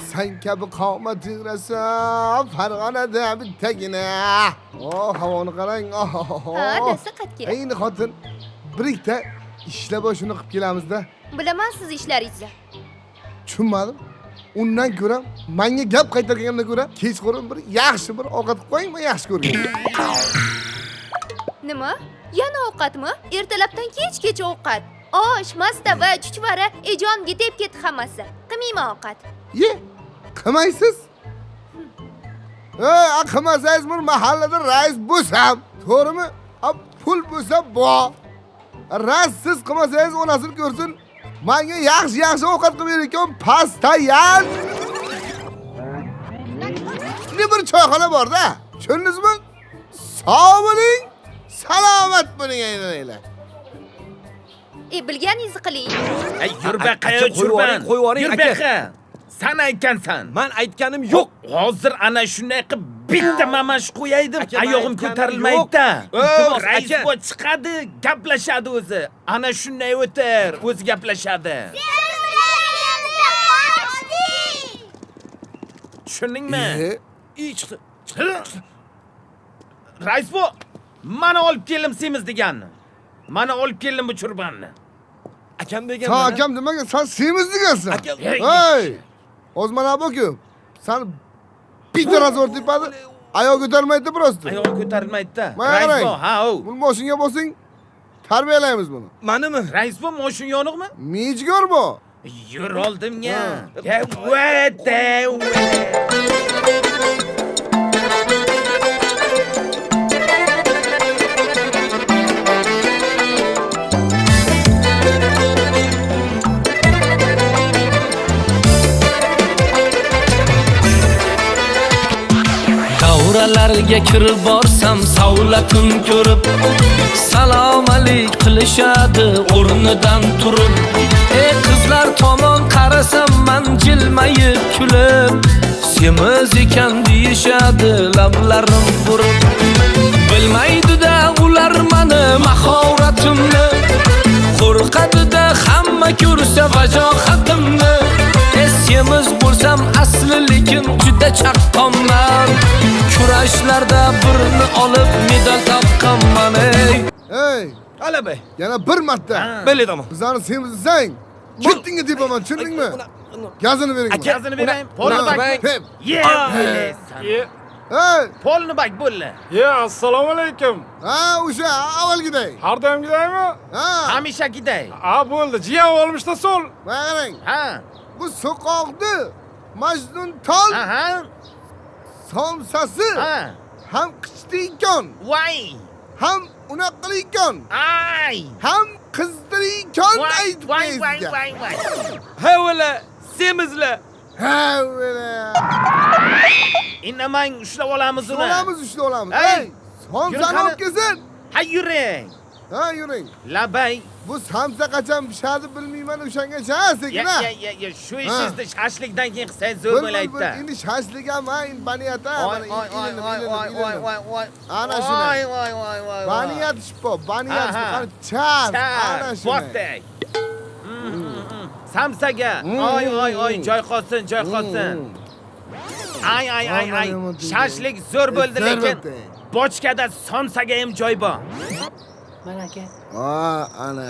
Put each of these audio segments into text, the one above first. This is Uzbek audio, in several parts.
San kabi qomating rosa Farg'onada bittagina. Oh, havoni qarang. Ha, adasi qatga. Endi xotin, bir ikkita ishlab shuni qilib kelamizda. Bilaman siz ishlaringizni. Tushunmadim. Undan ko'ra menga gap qaytargandan ko'ra kechqurun bir yaxshi bir ovqat qilib qo'ying, men yaxshi ko'rgan. Nima? Yana ovqatmi? Ertalabdan kechgacha ovqat. Osh, mastava, chuchvara, ejonga deb ketdi hammasi. Qilmayman ovqat. Ye, qilmaysiz? Ey, qilmasangiz bir mahallada rais bo'lsam, to'g'rimi? Pul bo'lsa bo. Rais siz qilmasangiz onasini ko'rsin. Menga yaxshi-yaxshi ovqat qilib berayotgan pastayan. Ne bir choyxona bor-da. Tushundingizmi? Sog' bo'ling, salomat bo'ling aylanaylar. Bilganingizni qiling. Ay, yur baqa, qo'yib qo'yib yuboring aka. San aytgansan. Men aytganim yo'q. Hozir ana shunday qilib bitta mamash qo'yaydim, oyog'im ko'tarilmaydi-da. Rais bu chiqadi, gaplashadi o'zi. Ana shunday o'tir, o'zi gaplashadi. Tushundingmi? Chiqdi. Rais bu mana olib keldim semiz deganni. Mana olib keldim bu churbanni. Akam degan. Sen akam demagan, sen semiz degansan. Hey! O'z mana bu-ku. Sen bitta razor tepadi, oyoq ko'tarmaydi просто. Oyoq ko'tarilmaydi-da. Rais bu, ha, u. Bu mashinga bosing, tarbiyalaymiz buni. Manimi? Rais bu mashin yoniqmi? Mijgor bu. Yur oldimga. Vete. Davralarga kirib borsam savlatim ko'rib, salom alik qilishadi o'rnidan turib. Ey qizlar tomon qarasam man jilmayib kulib, semiz ekan deyishadi lablarim burib. Bilmaydi-da ular mani mahoratimni, qo'rqadi-da hamma ko'rsa vajohatimni. Semiz bo'lsam asli lekin juda chaqqonman, kurashlarda birni olib medal taqqanman. Ey, ey, Alabay. Yana bir marta. Belli tamam. Bizani semiz desang, ketdingga tepaman, tushundingmi? Gazini bering. Aka, gazini berayim. Polni bak. Ye. Ey, polni bak bo'ldi. Ye, assalomu alaykum. Ha, o'sha avvalgiday. Har doimgidaymi? Ha. Hamishagiday. Ha, bo'ldi. Jiyan olmishda so'l. Qarang. Ha. Bu so'qoqni Majnun tol somsasi ham qichdi ekan. Voy. Ham unaqa ekan. Ay. Ham qizdir ekan aytib voy voy voy voy. Ha o'la, semizlar. Ha o'la. Indamang ushlab olamiz uni. Olamiz, ushlab olamiz. Ey, somsani olib kelsin. Ha yuring. Ha yuring. Labay. Bu samsa qachon pishadi bilmayman, o'shangacha sekin ha. Ya, ya, shu ishingizni shashlikdan keyin qilsangiz zo'r bo'laydi-da. Endi shashlik ham ha, endi baniyat ha, mana voy voy voy voy voy. Ana shuni. Voy voy voy voy. Baniyat shpo, baniyat qani char, ana shuni. Bosdik. Samsaga. Oy oy oy, joy qolsin, joy qolsin. Ay ay ay ay. Shashlik zo'r bo'ldi lekin bochkada somsaga ham joy bor. Mana aka. Ha, ana.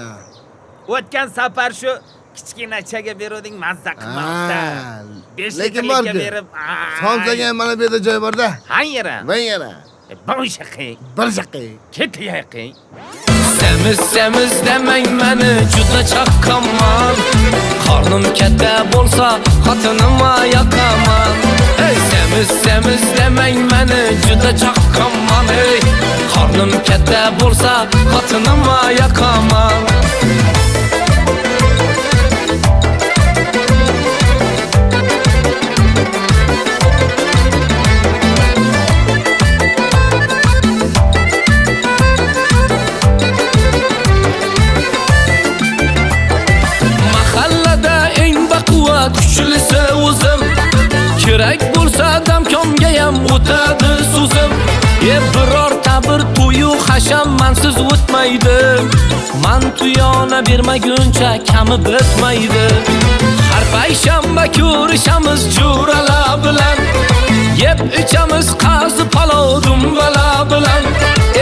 O'tgan safar shu kichkinachaga beruvding, mazza qilmabdi. 5 Lekin litrlikka berib. Somsaga ham mana bu yerda joy bor-da. Qayerda? Bu yerda. Bir shaqi. Bir shaqi. Ketayaqi. Semiz semiz demang meni juda chaqqonman, qornim katta bo'lsa xotinimga yoqaman. Ey, semiz semiz demang meni juda chaqqonman, ey, qornim katta bo'lsa xotinimga yoqaman. Mahallada eng baquvvat kuchlisi o'zim, kerak bo'lsa damkomga ham o'tadi so'zim. Birorta bir to'yu hasham mansiz o'tmaydi. Man tuyona bermaguncha kami bitmaydi. Har payshanba ko'rishamiz jo'ralar bilan. Yeb ichamiz qazi palov dumbala bilan.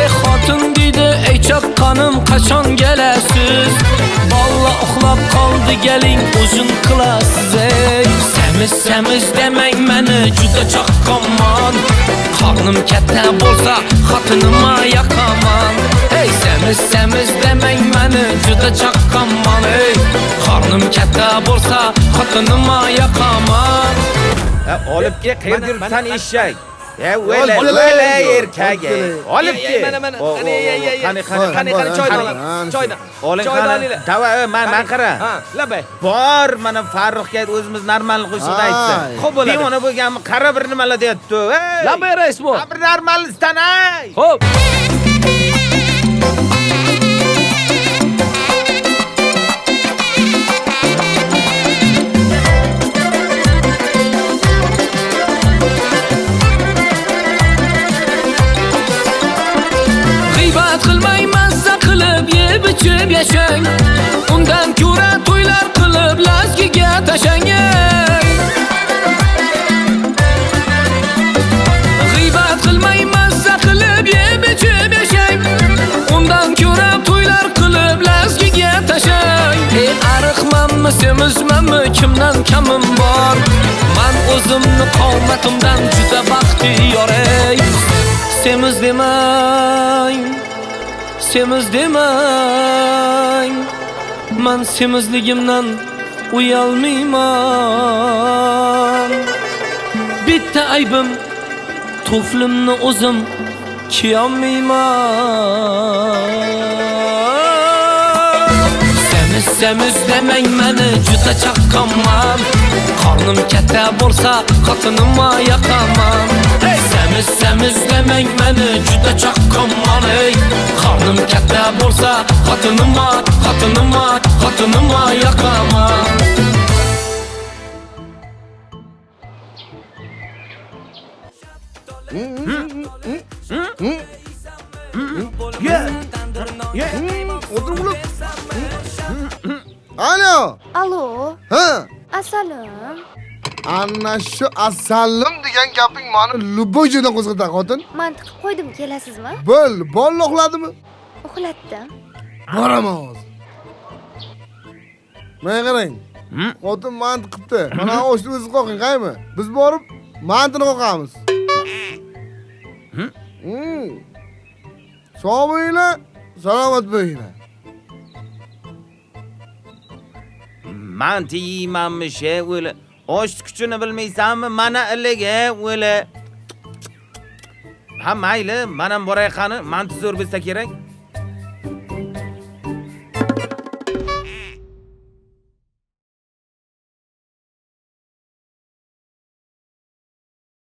Ey xotin deydi, ey chaqqonim qachon kelasiz? Bola uxlab qoldi, keling o'zin qilasiz ey. Semiz semiz demang meni, juda chaqqonman. Qornim katta bo'lsa xotinimga yoqaman. Ey semiz semiz demang meni, juda chaqqonman ey. Qornim katta bo'lsa xotinimga yoqaman. Olib kel, qayerda yuribsan eshak? O'la, o'la erkak. Olib kel. Mana mana. Qani, qani, qani, qani choyni olamiz. Choyni. Choyni olinglar. Dava, man qara. Ha, labay. Bor, mana Farruxga o'zimiz normal qo'shiqni aytsa. Xo'p bo'ladi. Devona bo'lganmi? Qara bir nimalar deyapti. Labay rais bu. Bir normal istanay. Xo'p. G'iybat qilmay mazza qilib yeb ichib yashang. Undan ko'ra to'ylar qilib lazgiga tashang. G'iybat qilmay mazza qilib yeb ichib yashang. Undan ko'ra to'ylar qilib lazgiga tashang. Ey ariqmanmi, semizmanmi, kimdan kamim bor? Man o'zimni qomatimdan juda baxtiyor ey. Semiz demang, semiz demang. Man semizligimdan uyalmayman. Bitta aybim, tuflimni o'zim kiyolmayman. Semiz semiz demang meni, juda chaqqonman. Qornim katta bo'lsa xotinimga yoqaman. Semiz semiz demang meni, juda chaqqonman ey. Qornim katta bo'lsa xotinimga, xotinimga, xotinimga yoqaman. O'tir uxlab. Alo. Alo. Ha. Asalim. Ana shu asalim degan gaping meni любой joydan qo'zg'atadi, xotin. Man tiqib qo'ydim, kelasizmi? Bo'l, bola uxladimi? Uxlatdim. Boraman hozir. Menga qarang. Xotin manti qilibdi. Mana oshni o'zi qoqing, qaymi? Biz borib mantini qoqamiz. Sog' bo'linglar, salomat bo'linglar. Manti yeymanmish, o'la. Osh kuchini bilmaysanmi? Mana iligi, o'la. Ha, mayli, men ham boray qani, manti zo'r bo'lsa kerak.